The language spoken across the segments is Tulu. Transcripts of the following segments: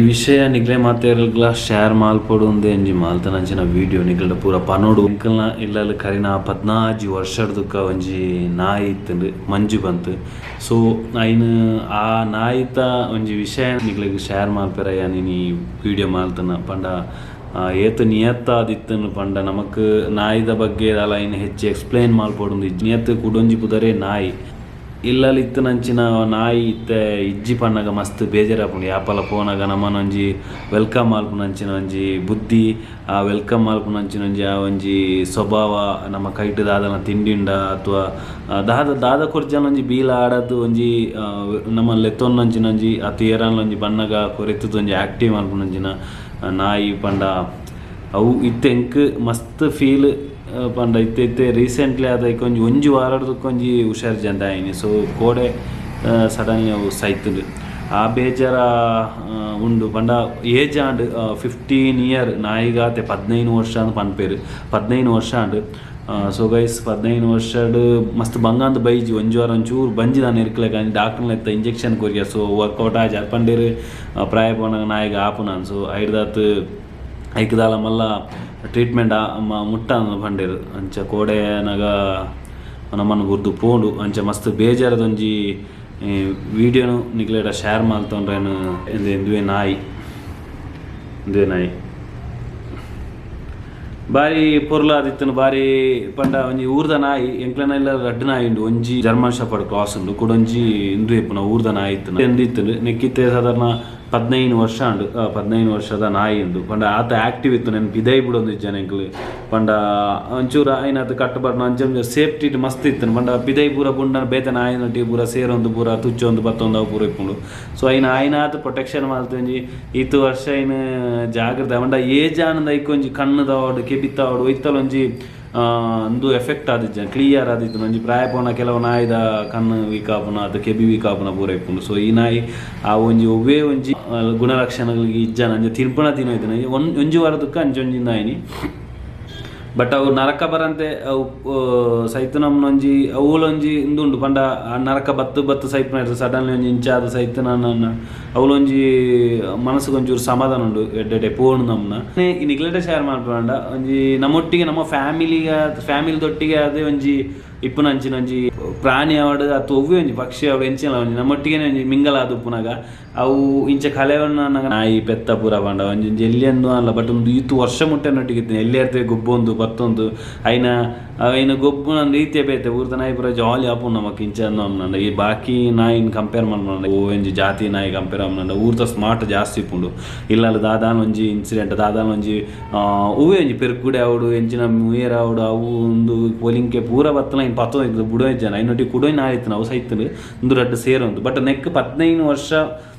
ಈ ವಿಷಯ ನಿಗ್ಲೆ ಮಾತೆರ್ಗ್ಲಾ ಶೇರ್ ಮಾಲ್ಪೊಡು ಉಂದು ಒಂಜಿ ಮಾಲ್ತನಂಚಿನ ವಿಡಿಯೋ ನಿಗಲ್ಡ ಪೂರ ಪನೊಡು. ಎಂಕಲ್ನ ಇಲ್ಲಲ್ ಕರಿನ 16 ವರ್ಷರ್ದುಕ ಒಂಜಿ ನಾಯಿ ಇತ್ತುಂಡು ಮಂಜು ಬಂತ್. ಸೊ ಐನ್ ಆ ನಾಯಿತ ಒಂಜಿ ವಿಷಯ ನಿಗ್ಲೆಗ್ ಶೇರ್ ಮಾಲ್ಪೆರ ಯಾನ್ ಇನಿ ವಿಡಿಯೋ ಮಾಲ್ತನ ಪಂಡ ಏತ್ ನಿಯತ್ತಾದಿತ್ತುಂಡು ಪಂಡ ನಮಕ್ ನಾಯಿದ ಬಗ್ಗೆ ದಾಲ ಐನ್ ಹೆಚ್ಚು ಎಕ್ಸ್ಪ್ಲೇನ್ ಮಾಲ್ಪೊಡುಂದು ಇಜ್ಜಿ. ನಿಯತ್ ಕುಡೊಂಜಿ ಪುದರೇ ನಾಯಿ. ಇಲ್ಲಲ್ ಇತ್ತಿನಂಚಿನ ನಾಯಿ ಇತ್ತೆ ಇಜ್ಜಿ ಪನ್ನಗ ಮಸ್ತ್ ಬೇಜಾರಾಪುಂಡು. ಯಾಪಲ ಪೋನಗ ನಮನೊಂಜಿ welcome ಮಲ್ಪುನಂಚಿನ ಒಂಜಿ ಬುದ್ಧಿ, ಆ welcome ಮಲ್ಪುನಂಚಿನ ಒಂಜಿ ಆ ಒಂಜಿ ಸ್ವಭಾವ, ನಮ್ಮ ಕೈಟ್ ದಾದನ ತಿಂಡಿಂಡ ಅಥವಾ ದಾದ ದಾದ ಕೊರ್ಜನ ಒಂಜಿ ಬೀಲ ಆಡದ್ ಒಂಜಿ ನಮ್ಮ ಲೆತ್ತೊನ್ನಂಚಿನ ಒಂಜಿ ಅತ್ ಏರಾನ್ಲ ಒಂಜಿ ಬನ್ನಗ ಕೊರೆತುದು ಒಂಜಿ ಆಕ್ಟಿವ್ ಮಲ್ಪುನಂಚಿನ ನಾಯಿ ಪಂಡ ಅವು ಇತ್ತೆ ಎಂಕ್ ಮಸ್ತ್ ಫೀಲ್ ಪಂಡ ಇತ್ತೆ ಇತ್ತೆ ರೀಸೆಂಟ್ಲಿ ಆದ ಒಂಜಿ ಒಂಜಿ ವಾರಡ್ದಕ್ಕೆ ಒಂಜಿ ಹುಷಾರ್ ಜಂದ ಆಯಿನಿ. ಸೊ ಕೋಡೆ ಸಡನ್ಲಿ ಅವು ಸೈತುಂಡು. ಆ ಬೇಜಾರ ಉಂಡು ಪಂಡ ಏಜ್ ಆಂಡ್ 15 ಇಯರ್ ನಾಯಿಗಾತೆ 15 ವರ್ಷ ಅಂದ್ ಪನ್ಪೇರು 15 ವರ್ಷ ಆಂಡ್. ಸೊ ಗೈಸ್ 15 ವರ್ಷಡ್ ಮಸ್ತ್ ಬಂಗಾಂದ್ ಬೈಜಿ ಒಂಜಿ ವಾರ ಒಂಚೂರು ಬಂಜಿ ದಾನ ಇರ್ಕ್ಲೆಗ್ ಡಾಕ್ಟರ್ ಎತ್ತ ಇಂಜೆಕ್ಷನ್ ಕೊರಿಯ. ಸೊ ವರ್ಕೌಟ್ ಆಜಿ ಪಂಡೇರು ಪ್ರಾಯ ಪೋನಾಗ ನಾಯಿಗೆ ಆಪುನಾನ್. ಸೊ ಐಡ್ದಾತ್ ಐಕ್ ದಾಲ ಮಲ್ಲ ಟ್ರೀಟ್ಮೆಂಟ್ ಮುಟ್ಟ ಪಂಡೇರು. ಅಂಚ ಕೋಡೆ ನಗ ನಮ್ಮನ್ನು ಗುರ್ದು ಪೋಂಡು. ಅಂಚ ಮಸ್ತ್ ಬೇಜಾರದೊಂಜಿ ವಿಡಿಯೋನು ನಿಗ್ಲೇಡ ಶೇರ್ ಮಾಲ್ತೊಂಡ್ರೇನು. ಇಂದುವೆ ನಾಯಿ, ಇಂದುವೆ ನಾಯಿ ಬಾರಿ ಪೊರ್ಲಾದಿತ್ತನು ಬಾರಿ ಪಂಡ ಒಂಜಿ ಊರ್ದ ನಾಯಿ. ಎಂಕ್ಲೆನ ಇಲ್ಲ ರಡ್ಡ್ ನಾಯಿ ಉಂಡು. ಒಂಜಿ ಜರ್ಮನ್ ಶೆಪರ್ಡ್ ಕ್ರಾಸ್ ಉಂಡು, ಕುಡೊಂಜಿ ಇಂದು ಇಪ್ಪುನ ಊರ್ದ ನಾಯಿ ಇತ್ತು ಎಂದಿತ್ತು. ನೆಕ್ಕಿತ್ತೆ ಸಾಧಾರಣ 15 ವರ್ಷ ಉಂಡು. 15 ವರ್ಷದ ನಾಯಿ ಉಂಡು. ಪಂಡ ಆತ ಆಕ್ಟಿವ್ ಇತ್ತು, ನೆನ್ ಪಿದೈ ಬಿಡೊಂದು ಇಜ್ಜಾನೆ ಎಂಕ್ಲು. ಪಂಡ ಒಂಚೂರು ಐನಾತ್ ಕಟ್ಟುಬಾರ್ದು ಅಂಚ ಸೇಫ್ಟಿ ಮಸ್ತ್ ಇತ್ತು. ಪಂಡ ಪಿದೈ ಪೂರ ಬುಂಡ ಬೇತೆ ನಾಯಿನೊಟ್ಟಿಗೆ ಪೂರ ಸೇರೊಂದು ಪೂರ ತುಚ್ಚೊಂದು ಬತ್ತೊಂದು ಅವು ಪೂರ ಇಪ್ಪುಂಡು. ಸೊ ಐನ ಆಯ್ನಾತ್ ಪ್ರೊಟೆಕ್ಷನ್ ಮಲ್ತೊಂಜಿ ಈತ್ ವರ್ಷ ಐನ್ ಜಾಗ್ರತೆ. ಪಂಡ ಏಜ್ ಆನಂದ ಐಕೊಂಜಿ ಕಣ್ಣುದವಡು ಕೆಬಿತಾವಡು ಒಯ್ತಲೊಂಜಿ ಒಂದು ಎಫೆಕ್ಟ್ ಆದಿಜ್ಜ, ಕ್ಲಿಯರ್ ಆದಿತ್ತು. ಒಂಜಿ ಪ್ರಾಯ ಪೋನ ಕೆಲವು ನಾಯಿದ ಕಣ್ಣು ವೀಕ್ ಆಪುನ ಅದು ಕೆಬಿ ವೀಕ್ ಆಪುನ ಪೂರ ಇಪ್ಪುಂಡು. ಸೊ ಈ ನಾಯಿ ಆ ಒಂಜಿ ಒವ್ವೇ ಒಂಜಿ ಗುಣಲಕ್ಷಣಗಳಿಗೆ ಇಜ್ಜಾನ ಅಂಚ ತಿನ್ಪುಣ ತಿನ್ನೋಯ್ತು ಒಂಜಿ ವಾರದಕ್ಕ ಅಂಚೊಂಜಿ ನಾಯಿನಿ. ಬಟ್ ಅವು ನರಕ ಬರಂತೆ ಅವು ಸೈತುನಮ್ನೊಂಜಿ ಅವುಲೊಂಜಿ ಇಂದುಂಡು. ಪಂಡ ಆ ನರಕ ಬತ್ತು ಬತ್ತು ಸೈಪುನ ಸಡನ್ಲಿ ಒಂಜಿ ಇಂಚಾದ ಸೈತುನ ಅವಲೊಂಜಿ ಮನಸ್ಸುಗೊಂಚೂರು ಒಂಚೂರು ಸಮಾಧಾನ ಉಂಡು ಎಡ್ಡೆ ಪೋಣು ನಮ್ಮನ್ನ. ಈ ನಿಗ್ಲೆಟ ಶೇರ್ ಮಾಡ್ಪಂಡ ಒಂಜಿ ನಮ್ಮೊಟ್ಟಿಗೆ ನಮ್ಮ ಫ್ಯಾಮಿಲಿಗ ಫ್ಯಾಮಿಲಿದೊಟ್ಟಿಗೆ ಅದೇ ಒಂಜಿ ಇಪ್ಪುನಂಚಿನ ಒಂಜಿ ಪ್ರಾಣಿ ಆವಡ್ ಅತ್ತು ಒವ್ವೇ ಒಂಜಿ ಪಕ್ಷಿ ಆವಡ್ ಎಂಚಿನ ಒಂಜಿ ನಮ್ಮೊಟ್ಟಿಗೆ ಒಂಜಿ ಮಿಂಗಲ್ ಆದ್ ಉಪ್ಪುನಗ ಅವು ಇಂಚ ಕಲೆವನ್ನ ನಾಯಿ ಪೆತ್ತ ಪೂರ ಪಂಡ ಒಂಜಿ ಒಂಜಿ ಎಲ್ಲಿ ಅಲ್ಲ. ಬಟ್ ಒಂದು ಈತು ವರ್ಷ ಮುಟ್ಟೆನೊಟ್ಟಿಗೆ ಇತ್ತು. ಎಲ್ಲಿ ಇರ್ತೇವೆ ಗೊಬ್ಬೊಂದು ಬತ್ತೊಂದು ಐನ ಐನ ಗೊಬ್ಬುನ ರೀತಿಯ ಬೇತೆ. ಊರ್ದ ನಾಯಿ ಪೂರ ಜಾಲಿ ಆಪುಂಡು ನಮಕ್ ಇಂಚ ಅಂದ್. ಈ ಬಾಕಿ ನಾಯಿನ್ ಕಂಪೇರ್ ಮಲ್ಪುಂಡ ಓ ಒಂಜಿ ಜಾತಿ ನಾಯಿ ಕಂಪೇರ್ ಮಲ್ಪುಂಡ ಊರ್ದ ಸ್ಮಾರ್ಟ್ ಜಾಸ್ತಿ ಇಪ್ಪುಂಡು. ಇಲ್ಲಲ್ಲ ದಾದಾನ ಒಂಜಿ ಇನ್ಸಿಡೆಂಟ್ ದಾದಾನ ಒಂಜಿ ಒವ್ವೇ ಒಂಜಿ ಪೆರ್ಗುಡೆ ಆವಡು ಎಂಚಿನ ಮುಯೆರ್ ಆವಡು ಅವು ಒಂದು ಪೊಲಿಂಕೆ ಪೂರ ಬತ್ತಲ ಇನ್ ಪತ್ತೊಂದು ಇತ್ತು ಬುಡೋ ಜನ ಐನೊಟ್ಟಿಗೆ ಕುಡೋಯ್ ನಾಯಿ ಇತ್ತು ಅವು ಸೈತುಂಡು. ಉಂದು ರಡ್ಡ್ ಸೇರೊಂದು. ಬಟ್ ನೆಕ್ 15 ವರ್ಷ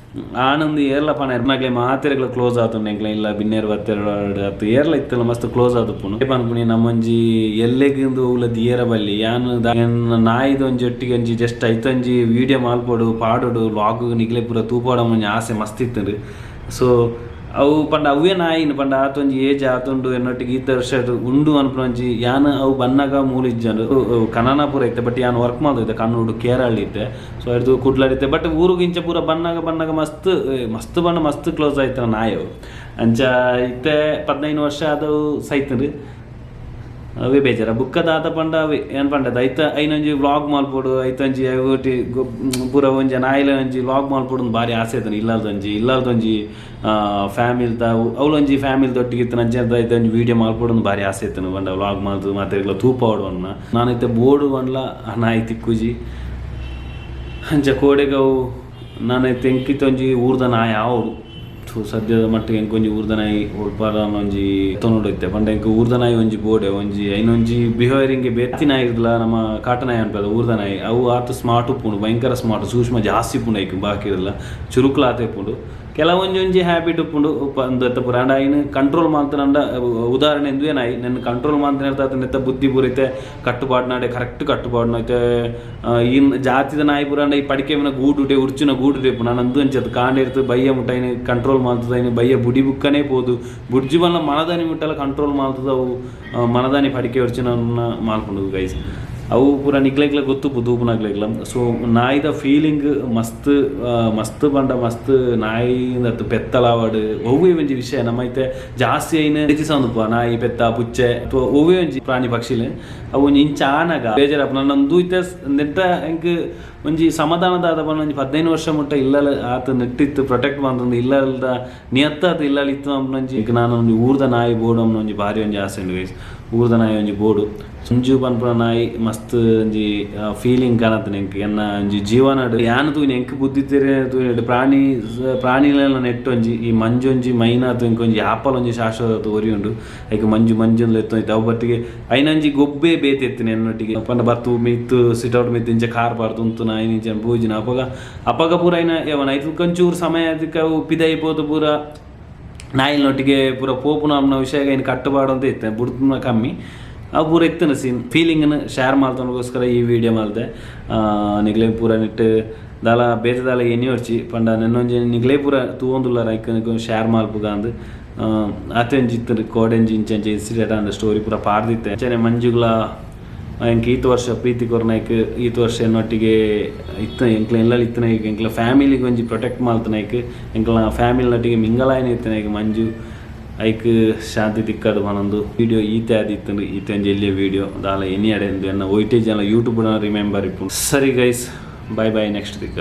ಆನಂದ್ ಏರ್ಲ ಪಣ ಎರ್ನಾಗ್ಲೆ ಮಾತೆರೆಗ್ಲ ಕ್ಲೋಸ್ ಆತುಂಡು. ಎಂಕ್ಲ ಇಲ್ಲ ಬಿನ್ನೇರು ಬತ್ತೆರ್ ಅತ್ತು ಏರ್ಲ ಇತ್ತಲ್ಲ ಮಸ್ತ್ ಕ್ಲೋಸ್ ಆದುಪ್ಪುಂಡು ಪನ್ಪುನಿ. ನಮ್ಮೊಂಜಿ ಎಲ್ಲೆಗ್ ಉಲ ದಿಯರ ಬಲ್ಲಿ ಯಾನ್ ನಾಯಿದ ಒಂಜಿ ಒಟ್ಟಿಗೆ ಒಂಜಿ ಜಸ್ಟ್ ಐತೊಂಜಿ ವಿಡಿಯೋ ಮಾಲ್ಪೊಡು ಪಾಡೊಡು ವ್ಲಾಗ್ ನಿಗ್ಲೆ ಪೂರ ತೂಪಾಡ ಒಂಜಿ ಆಸೆ ಮಸ್ತ್ ಇತ್ತುಂಡು. ಸೊ ಅವು ಪಂಡ ಅವೇ ನಾಯಿನ ಪಂಡ ಆತೊಂಜಿ ಏಜ್ ಆತುಂಡು ಎನ್ನೊಟ್ಟಿಗೆ ಈತ ವರ್ಷ ಉಂಡು ಅನ್ಪುನ ಒಂಜಿ ಯಾನ್ ಅವು ಬನ್ನಗ ಮೂಲು ಇಜ್ಜಂಡು ಕನ್ನಡ ಪೂರ ಇತ್ತೆ. ಬಟ್ ಯಾನ್ ವರ್ಕ್ ಮಲ್ದಿತ್ತೆ ಕನ್ನಡ ಕೇರಳ ಇತ್ತೆ. ಸೊ ಅಡ್ದು ಕುಡ್ಲಡ್ ಇತ್ತೆ. ಬಟ್ ಊರುಗ್ ಇಂಚ ಪೂರ ಬನ್ನಗ ಬನ್ನಗ ಮಸ್ತ್ ಮಸ್ತ್ ಬಣ್ಣ ಮಸ್ತ್ ಕ್ಲೋಸ್ ಆಯ್ತು ನಾಯಿ ಅವು. ಅಂಚ ಇತ್ತೆ 15 ವರ್ಷ ಆದವು ಸೈತುಂಡು. ಅವೇ ಬೇಜಾರ. ಬುಕ್ಕ ದಾದ ಪಂಡ ಅವೇ ಏನ್ ಪಂಡದ ಐತ ಐನೊಂಜಿ ವ್ಲಾಗ್ ಮಲ್ಪೊಡು ಐತೊಂಜಿ ಒಟ್ಟಿ ಪೂರ ಒಂಜಿ ನಾಯಿಲ ಒಂಜಿ ವ್ಲಾಗ್ ಮಲ್ಪೊಡು ಬಾರಿ ಆಸೆ ಇತ್ತುಂಡು. ಇಲ್ಲಲ್ದೊಂಜಿ ಇಲ್ಲಲ್ದೊಂಜಿ ಫ್ಯಾಮಿಲಿದ ಅವಳೊಂಜಿ ಫ್ಯಾಮಿಲಿ ದೊಟ್ಟಿಗೆ ಇತ್ತು ಅಂಚ ಐತೊಂಜಿ ವೀಡಿಯೋ ಮಲ್ಪೊಡು ಬಾರಿ ಆಸೆ ಇತ್ತುಂಡು. ಪಂಡ ವ್ಲಾಗ್ ಮಲ್ತು ಮಾತೆರ್ಗ್ಲ ತೂಪಾವೊಡು ಅನ್ನ ನಾನೈತೆ ಬೋಡು ಪಂಡ್ಲ ಆ ನಾಯಿ ತಿಕ್ಕುಜಿ. ಅಂಚ ಕೋಡೆಗ್ ಅವು ನಾನೈತೆ ಎಂಕಿತ್ತೊಂಜಿ ಊರ್ದ ನಾಯಿ ಆವೊಡು. ಸೊ ಸದ್ಯದ ಮಟ್ಟಿಗೆ ಎಂಕೊಂಜಿ ಊರ್ದ ನಾಯಿ ಒಲ್ಪಲ ಒಂಜಿ ತೊನೊಡು ಇತ್ತೆ. ಪಂಡ ಎಂಕ್ ಊರ್ದ ನಾಯಿ ಒಂಜಿ ಬೋಡೆ ಒಂಜಿ ಐನೊಂಜಿ ಬಿಹೇವಿಯರಿಂಗ್ ಬೇತಿ ನಾಯಿ ಇರ್ಲ ನಮ್ಮ ಕಾಟ ನಾಯಿ ಅನ್ಪದ ಊರ್ದ ನಾಯಿ ಅವು ಆತ್ ಸ್ಮಾರ್ಟ್ ಉಪ್ಪುಂಡು, ಭಯಂಕರ ಸ್ಮಾರ್ಟ್, ಸೂಕ್ಷ್ಮ ಜಾಸ್ತಿ ಉಪ್ಪುಂಡು ಐಕ್ ಬಾಕಿ ಇರಲ್ಲ ಚುರುಕ್ಲ ಆತ ಉಪ್ಪುಂಡು. ಕೆಲವೊಂಜಿ ಒಂಜಿ ಹ್ಯಾಬಿಟ್ ಉಪ್ಪುಂಡು ಉಪ್ಪಂದು ಪೂರ ಅಂಡ ಐನ್ ಕಂಟ್ರೋಲ್ ಮಾಲ್ತನಂಡ. ಉದಾಹರಣೆ ಇಂದುವೆ ನಾಯಿ ನನ್ನ ಕಂಟ್ರೋಲ್ ಮಾಲ್ತನ ನೆತ್ತ ಬುದ್ಧಿ ಪೂರೈತೆ ಕಟ್ಟುಪಾಡು ನಾಡೆ ಕರೆಕ್ಟ್ ಕಟ್ಟುಪಾಡು ಐತೆ. ಈ ಜಾತಿದ ನಾಯಿ ಪೂರ ಅಂಡ ಈ ಪಡಿಕೆ ಗೂಡುಟೆ ಉರ್ಚುನ ಗೂಡುಟೆ ಇಪ್ಪು. ನಾನು ಅಂದು ಅಂಚದು ಕಾಂಡೆ ಇರ್ತು ಬಯ್ಯ ಮುಟ್ಟ ಐನ್ ಕಂಟ್ರೋಲ್ ಮಾಲ್ತದ. ಐನ್ ಬಯ್ಯ ಬುಡಿ ಬುಕ್ಕನೇ ಪೋದು ಬುಡ್ಜಿ ಬಲ್ಲ ಮನದಾನಿ ಮುಟ್ಟಲ ಕಂಟ್ರೋಲ್ ಮಾಲ್ತದ. ಅವು ಮನದಾನಿ ಪಡಿಕೆ ಉರ್ಚಿನ ಮಾಲ್ಪುಂಡು ಗೈಸ್. ಅವು ಪೂರ ನಿಕ್ಲೆಗ್ಲ ಗೊತ್ತುಪ್ಪು ತೂಪುನಕ್ಲೆಗ್ಲ. ಸೊ ನಾಯಿದ ಫೀಲಿಂಗ್ ಮಸ್ತ್ ಮಸ್ತ್ ಪಂಡ ಮಸ್ತ್. ನಾಯಿ ಅತ್ತು ಪೆತ್ತಲಾವಡ್, ಒವ್ವೇ ಒಂಜಿ ವಿಷಯ ನಮ್ಮ ಇತ್ತೆ ಜಾಸ್ತಿ ಐನ್ ಪ್ರೀತಿಸೊಂದುಪ್ಪ. ನಾಯಿ, ಪೆತ್ತ, ಪುಚ್ಚೆ ಅಥವಾ ಒವ್ವೇ ಒಂಜಿ ಪ್ರಾಣಿ ಪಕ್ಷಿಲು, ಅವು ಒಂಜಿ ಇಂಚ ಆನಗ ಬೇಜಾರಪ್ಪ. ನನ್ನ ಇತ್ತೆ ನೆಟ್ಟ ಎಂಕ್ ಒಂಜಿ ಸಮಾಧಾನದ ಪಂಡ, ಒಂಜಿ 15 ವರ್ಷ ಮುಟ್ಟ ಇಲ್ಲಲ್ ಆತ ನೆಟ್ಟಿತ್ತು, ಪ್ರೊಟೆಕ್ಟ್ ಮಂತೊಂದು, ಇಲ್ಲಲ್ದ ನಿಯತ್ತಾತ ಇಲ್ಲಲ್ ಇತ್ತು ಒಂಜಿ. ನಾನು ಒಂಜಿ ಊರ್ದ ನಾಯಿ ಬೋಡು ಒಂಜಿ ಭಾರಿ ಒಂಜಿ ಆಸೆ ಉಂಡು ಗೈಸ್. ಊರ್ದ ನಾಯಿ ಒಂಜಿ ಬೋಡು. ಸುಂಜು ಪನ್ಪುನ ನಾಯಿ ಮಸ್ತ್ ಒಂಜಿ ಫೀಲಿಂಗ್ ಕಾಣತ್ತನೆ ಎಂಕ್. ಎನ್ನ ಒಂಜಿ ಜೀವನಡ್ ಯಾನ್ ತೂಯಿನ, ಎಂಕ್ ಬುದ್ಧಿ ತೆರಿನ ತೂಯಿನ ಪ್ರಾಣಿಲೆನ ನೆಟ್ಟು ಒಂಜಿ ಈ ಮಂಜೊಂಜಿ ಮೈನಾತು ಎಂಕ್ ಒಂಜಿ ಆಪಲ್ ಒಂಜಿ ಶಾಶ್ವತ ಒರಿ ಉಂಡು. ಐಕ್ ಮಂಜು ಮಂಜುಂದು ಲೆತ್ತೊಂದಿತ್ತೆ. ಅವು ಬಟ್ಟಿಗೆ ಐನಂಜಿ ಗೊಬ್ಬೆ ಬೇತೆ ಎತ್ತಿನ ಎನ್ನೊಟ್ಟಿಗೆ. ಪಂಡ ಬತ್ತು ಮಿತ್ತು ಸಿಟ್ ಔಟ್ ಮಿತ್ತು ಇಂಚ ಕಾರ್ ಪಾಡ್ದು ಉಂತುನ, ಐನ ಇಂಚ ಪೂಜಿನ. ಅಪಗ ಅಪಗ ಪೂರ ಐನ ಯಾವನ ಐತ ಒಂಚೂರು ಸಮಯ ಅದಕ್ಕೆ ಅವು ಪಿದೈ ಪೋತು ಪೂರ ನಾಯಿಲ್ನೊಟ್ಟಿಗೆ ಪೂರ ಪೋಪುನ ಅಮ್ಮನ ವಿಷಯ ಐನ್ ಕಟ್ಟುಪಾಡು ಅಂತ ಇತ್ತೆ ಬುಡ್ತುನ ಕಮ್ಮಿ. ಅವು ಪೂರ ಇತ್ತನ ಸೀನ್ ಫೀಲಿಂಗ್ನ ಶೇರ್ ಮಲ್ತೊನಗೋಸ್ಕರ ಈ ವಿಡಿಯೋ ಮಲ್ತೆ. ನಿಗ್ಲೆ ಪೂರ ನೆಟ್ ದಾಲ ಬೇತೆ ದಾಲ ಎನಿ ಒರ್ಚಿ ಪಂಡ ನೆನ್ನೊಂಜಿ ನಿಗ್ಲೇ ಪೂರ ತೂವೊಂದುಲ್ಲಾರ, ಐಕ್ ಶೇರ್ ಮಲ್ಪುಗ ಅಂದ್. ಆತೆ ಒಂಜಿ ಇತ್ತುಂಡು. ಕೋಡೆಂಜಿ ಇಂಚ ಇನ್ಸಿಡೆಂಟ್ ಅಂದ್ ಸ್ಟೋರಿ ಪೂರ ಪಾಡ್ದಿತ್ತೆ. ಅಂಚನೆ ಮಂಜುಗ್ಲ ಎಂಕ್ ಈತ್ ವರ್ಷ ಪ್ರೀತಿ ಕೊರ್ನೈಕ್, ಈತ್ ವರ್ಷ ಎನ್ನೊಟ್ಟಿಗೆ ಇತ್ತ, ಎಂಕ್ಲ ಇಲ್ಲಲ್ ಇತ್ತನೈಕ್, ಎಂಕ್ಲ ಫ್ಯಾಮಿಲಿಗೆ ಒಂಜಿ ಪ್ರೊಟೆಕ್ಟ್ ಮಲ್ತನೈಕ್, ಎಂಕ್ಲ ಫ್ಯಾಮಿಲಿ ನೊಟ್ಟಿಗೆ ಮಿಂಗಲಾಯನ ಇತ್ತನೈಕ್, ಮಂಜು ಐಕ್ ಶಾಂತಿ ತಿಕ್ಕಡ್ ಪನೊಂದು ವಿಡಿಯೋ ಈತೆ ಆದಿತ್ತುಂಡು. ಈತೆ ಒಂಜಿ ಎಲ್ಲಿಯ ವಿಡಿಯೋ ದಾಲ ಎನಿ ಅಡೆ ಎನ್ನ ವೈಟೇಜ್ ಎಲ್ಲ ಯೂಟ್ಯೂಬ್ ರಿಮೆಂಬರ್ ಇಪ್ಪು. ಸರಿ ಗೈಸ್, ಬಾಯ್ ಬಾಯ್, ನೆಕ್ಸ್ಟ್ ತಿಕ್ಕ.